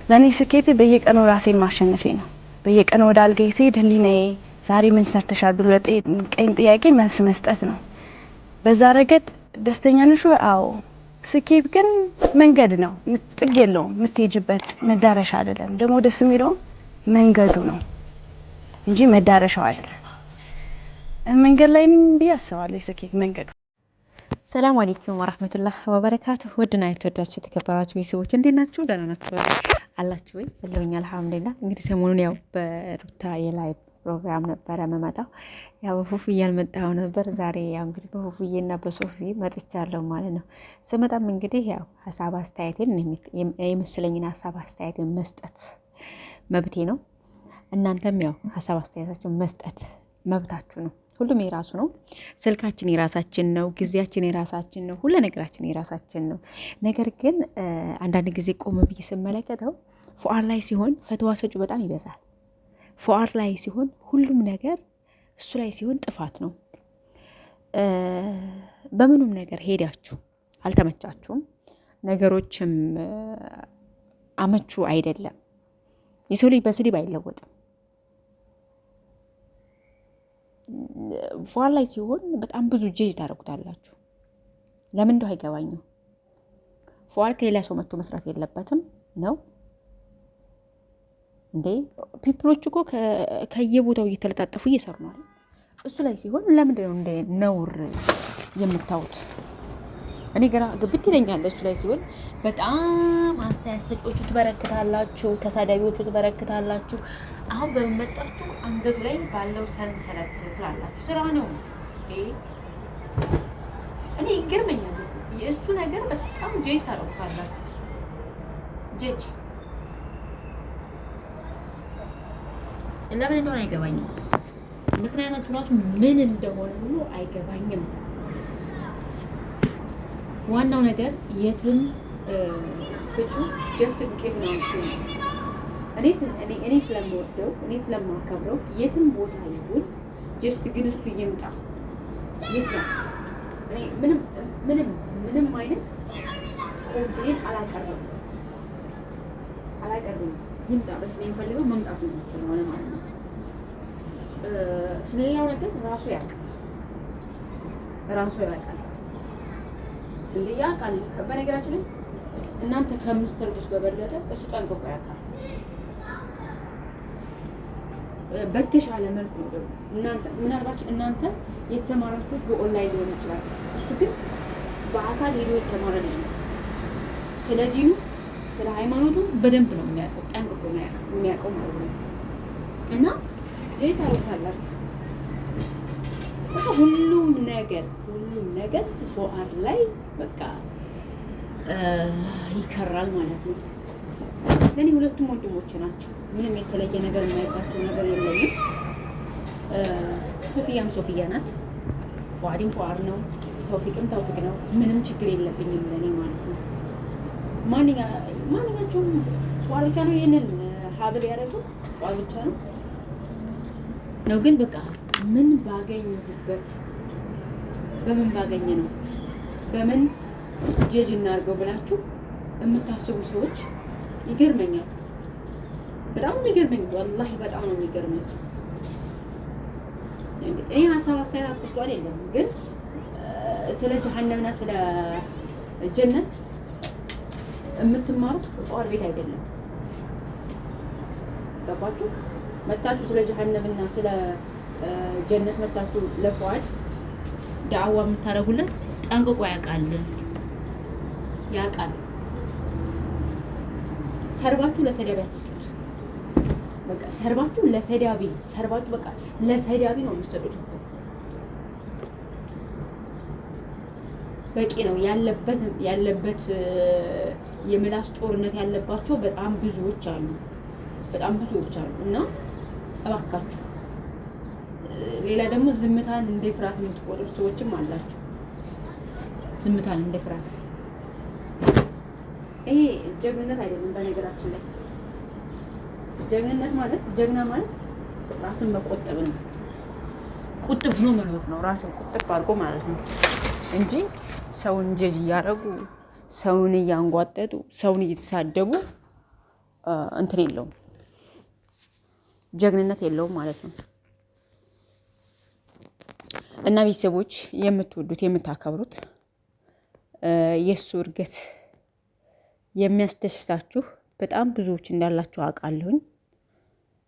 ለእኔ ስኬቴ በየቀኑ ራሴን ማሸነፌ ነው። በየቀኑ ወደ አልጋዬ ስሄድ ህሊናዬ ዛሬ ምን ሰርተሻል ብሎ ለጠየቀኝ ጥያቄ መልስ መስጠት ነው። በዛ ረገድ ደስተኛ ነሽ ወይ? አዎ። ስኬት ግን መንገድ ነው፣ ጥግ የለውም። የምትሄጅበት መዳረሻ አይደለም። ደግሞ ደስ የሚለው መንገዱ ነው እንጂ መዳረሻው አይደለም። መንገድ ላይ ነኝ ብዬ አስባለሁ። የስኬት መንገዱ። ሰላም አለይኩም ወራህመቱላህ ወበረካቱ። ውድና የተወዳችሁ የተከበራችሁ ቤተሰቦች እንዴት ናችሁ? ደህና ናችሁ አላችሁ ወይ? አለሁኝ አልሐምዱሊላህ። እንግዲህ ሰሞኑን ያው በሩታ የ live ፕሮግራም ነበረ መመጣው ያው በፉፉዬ አልመጣሁ ነበር። ዛሬ ያው እንግዲህ በፉፉዬና በሶፊ መጥቻለሁ ማለት ነው። ስመጣም እንግዲህ ያው ሀሳብ አስተያየቴን የመሰለኝን ሀሳብ አስተያየቴን መስጠት መብቴ ነው። እናንተም ያው ሀሳብ አስተያየታችሁን መስጠት መብታችሁ ነው። ሁሉም የራሱ ነው። ስልካችን የራሳችን ነው። ጊዜያችን የራሳችን ነው። ሁሉ ነገራችን የራሳችን ነው። ነገር ግን አንዳንድ ጊዜ ቆም ብዬ ስመለከተው ፉአድ ላይ ሲሆን ፈትዋ ሰጩ በጣም ይበዛል። ፉአድ ላይ ሲሆን ሁሉም ነገር እሱ ላይ ሲሆን ጥፋት ነው። በምኑም ነገር ሄዳችሁ አልተመቻችሁም፣ ነገሮችም አመቹ አይደለም። የሰው ልጅ በስድብ አይለወጥም። ፏር ላይ ሲሆን በጣም ብዙ ጄጅ ታደርጉታላችሁ። ለምን እንደው አይገባኝም። ፏር ከሌላ ሰው መጥቶ መስራት የለበትም ነው እንዴ? people ኦች እኮ ከየቦታው እየተለጣጠፉ እየሰሩ ነው። እሱ ላይ ሲሆን ለምንድን ነው እንደ ነውር የምታዩት? እኔ ግራ ግብት ይለኛል። እሱ ላይ ሲሆን በጣም አስተያየት ሰጪዎቹ ትበረክታላችሁ፣ ተሳዳቢዎቹ ትበረክታላችሁ። አሁን በመመጣችሁ አንገቱ ላይ ባለው ሰንሰለት ትላላችሁ። ስራ ነው። እኔ ይገርመኛል የእሱ ነገር በጣም ጄጅ ታደርጉታላችሁ። ጄጅ ለምን እንደሆነ አይገባኝም። ምክንያታችሁ ራሱ ምን እንደሆነ ሁሉ አይገባኝም። ዋናው ነገር የትም ፍጩ just ዱቄት ነው። እኔ ስለምወደው እኔ ስለማከብረው የትም ቦታ ይሁን just ግን እሱ ይምጣ ይስራ። እኔ ምንም ምንም ምንም አይነት complain አላቀርብም አላቀርብም። ይምጣ በስ ነው የሚፈልገው መምጣቱ ነው ስለሆነ ማለት ነው። ስለሌላው ነገር ራሱ ያውቃል ራሱ ያውቃል። እንዴ ያውቃል። በነገራችን ላይ እናንተ ከምትሰርጉት በበለጠ እሱ ጠንቅቆ ያውቃል። በተሻለ መልኩ ነው ደግሞ እናንተ ምናልባት እናንተ የተማራችሁት በኦንላይን ሊሆን ይችላል። እሱ ግን በአካል ሄዶ የተማረ ልጅ ነው። ስለ ዲኑ ስለ ሃይማኖቱ በደንብ ነው የሚያውቀው፣ ጠንቅቆ የሚያውቀው ማለት ነው። እና ጀይ ታወታላችሁ በቃ ሁሉም ነገር ሁሉም ነገር ፎአር ላይ በቃ ይከራል ማለት ነው። ለእኔ ሁለቱም ወንድሞቼ ናቸው። ምንም የተለየ ነገር የማይባቸው ነገር የለኝም። ሶፊያም ሶፊያ ናት፣ ፉአድም ፉአድ ነው፣ ተውፊቅም ተውፊቅ ነው። ምንም ችግር የለብኝም ለእኔ ማለት ነው። ማንኛቸውም ፉአድ ብቻ ነው ይህንን ሀብል ያደረገው ፉአድ ብቻ ነው ነው ግን በቃ ምን ባገኘሁበት በምን ባገኘ ነው በምን ጀጅ እናድርገው ብላችሁ የምታስቡ ሰዎች ይገርመኛል። በጣም የሚገርመኝ ወላሂ በጣም ነው የሚገርመኝ። እኔ ሀሳብ አስተያየት አትስጡ አይደለም፣ ግን ስለ ጀሀነምና ስለ ጀነት የምትማሩት ፏር ቤት አይደለም። ገባችሁ? መታችሁ ስለ ጀሀነምና ስለ ጀነት መታችሁ ለፏድ ዳዕዋ የምታደርጉለት ጠንቅቆ ያውቃል ያውቃል። ሰርባችሁ ለሰዳቢ አትስጡት። በቃ ሰርባችሁ ለሰዳቢ ሰርባችሁ በቃ ለሰዳቢ ነው የምትሰጡት እኮ በቂ ነው። ያለበት ያለበት የምላስ ጦርነት ያለባቸው በጣም ብዙዎች አሉ፣ በጣም ብዙዎች አሉ። እና እባካችሁ ሌላ ደግሞ ዝምታን እንደ ፍርሃት የምትቆጥሩ ሰዎችም አላችሁ። ዝምታን እንደ ፍርሃት ይሄ ጀግንነት አይደለም። በነገራችን ላይ ጀግንነት ማለት ጀግና ማለት ራስን መቆጠብ ነው። ቁጥብ ሆኖ መኖር ነው። ራስን ቁጥብ አድርጎ ማለት ነው እንጂ ሰውን ጀጅ እያደረጉ ሰውን እያንጓጠጡ ሰውን እየተሳደቡ እንትን የለውም፣ ጀግንነት የለውም ማለት ነው። እና ቤተሰቦች የምትወዱት የምታከብሩት የእሱ እድገት የሚያስደስታችሁ በጣም ብዙዎች እንዳላችሁ አውቃለሁኝ።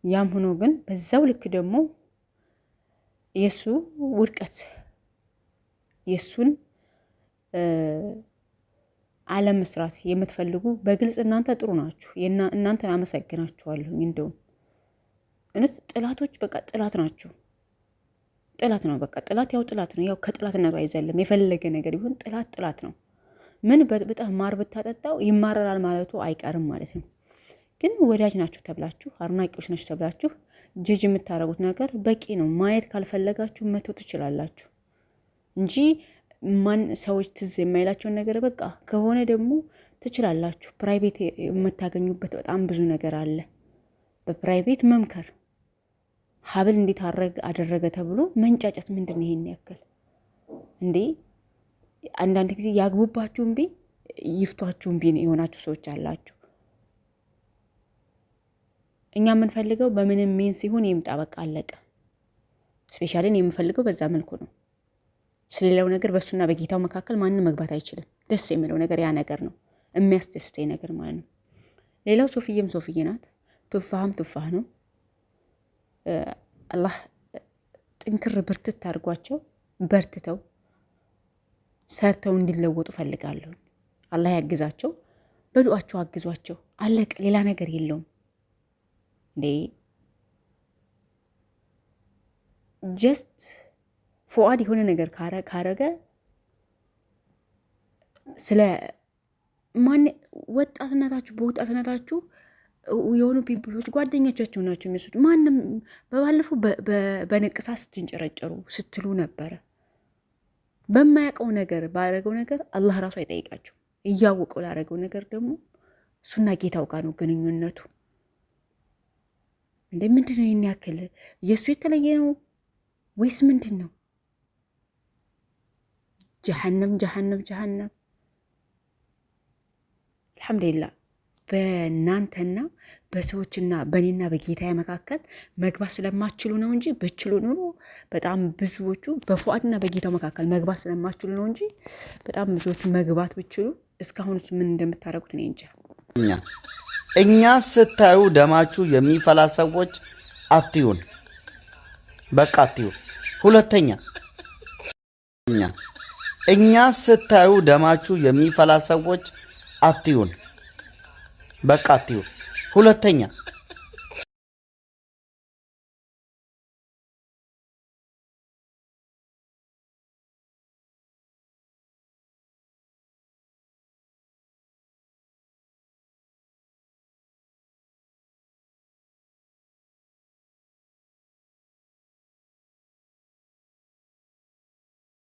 ያም ሆኖ ግን በዛው ልክ ደግሞ የእሱ ውድቀት የእሱን አለመስራት የምትፈልጉ በግልጽ እናንተ ጥሩ ናችሁ። እናንተን አመሰግናችኋለሁኝ። እንደውም እውነት ጥላቶች በቃ ጥላት ናቸው። ጥላት ነው በቃ ጥላት ያው ጥላት ነው። ያው ከጥላትነቱ አይዘለም። የፈለገ ነገር ቢሆን ጥላት ጥላት ነው። ምን በጣም ማር ብታጠጣው ይማረራል ማለቱ አይቀርም ማለት ነው። ግን ወዳጅ ናችሁ ተብላችሁ አድናቂዎች ናችሁ ተብላችሁ ጅጅ የምታደርጉት ነገር በቂ ነው። ማየት ካልፈለጋችሁ መተው ትችላላችሁ እንጂ ማን ሰዎች ትዝ የማይላቸውን ነገር በቃ ከሆነ ደግሞ ትችላላችሁ። Private የምታገኙበት በጣም ብዙ ነገር አለ። በ private መምከር ሀብል እንዴት አደረገ ተብሎ መንጫጫት ምንድን ነው? ይሄን ያክል እንዴ? አንዳንድ ጊዜ ያግቡባችሁ እምቢ ይፍቷችሁ እምቢ የሆናችሁ ሰዎች አላችሁ። እኛ የምንፈልገው በምንም means ሲሆን ይምጣ፣ በቃ አለቀ። Specially የምፈልገው በዛ መልኩ ነው። ስለሌላው ነገር በእሱና በጌታው መካከል ማንም መግባት አይችልም። ደስ የሚለው ነገር ያ ነገር ነው፣ የሚያስደስተኝ ነገር ማለት ነው። ሌላው ሶፍዬም ሶፍዬ ናት፣ ቱፋህም ቱፋህ ነው። አላህ ጥንክር ብርትት አድርጓቸው በርትተው ሰርተው እንዲለወጡ ፈልጋለሁ። አላህ ያግዛቸው፣ በዱአቸው አግዟቸው። አለቀ። ሌላ ነገር የለውም እንዴ just ፉአድ የሆነ ነገር ካረገ ስለ ማን ወጣትነታችሁ በወጣትነታችሁ የሆኑ people ኦች ጓደኞቻችሁ ናቸው የሚወስዱት። ማንም በባለፈው በንቅሳት ስትንጨረጨሩ ስትሉ ነበረ። በማያውቀው ነገር ባረገው ነገር አላህ ራሱ አይጠይቃቸው። እያወቀው ላረገው ነገር ደግሞ እሱና ጌታው ጋር ነው ግንኙነቱ። እንደ ምንድን ነው ይህን ያክል የእሱ የተለየ ነው ወይስ ምንድን ነው? ጀሀነም ጀሀነም ጀሀነም። አልሐምዱሊላህ በእናንተና በሰዎችና በእኔና በጌታዬ መካከል መግባት ስለማትችሉ ነው እንጂ ብችሉ ኑሮ በጣም ብዙዎቹ በፉአድና በጌታው መካከል መግባት ስለማትችሉ ነው እንጂ በጣም ብዙዎቹ መግባት ብችሉ እስካሁን ምን እንደምታደርጉት እኔ እንጃ። እኛ ስታዩ ደማችሁ የሚፈላ ሰዎች አትዩን፣ በቃ አትዩን። ሁለተኛ እኛ ስታዩ ደማችሁ የሚፈላ ሰዎች አትዩን፣ በቃ አትዩን። ሁለተኛ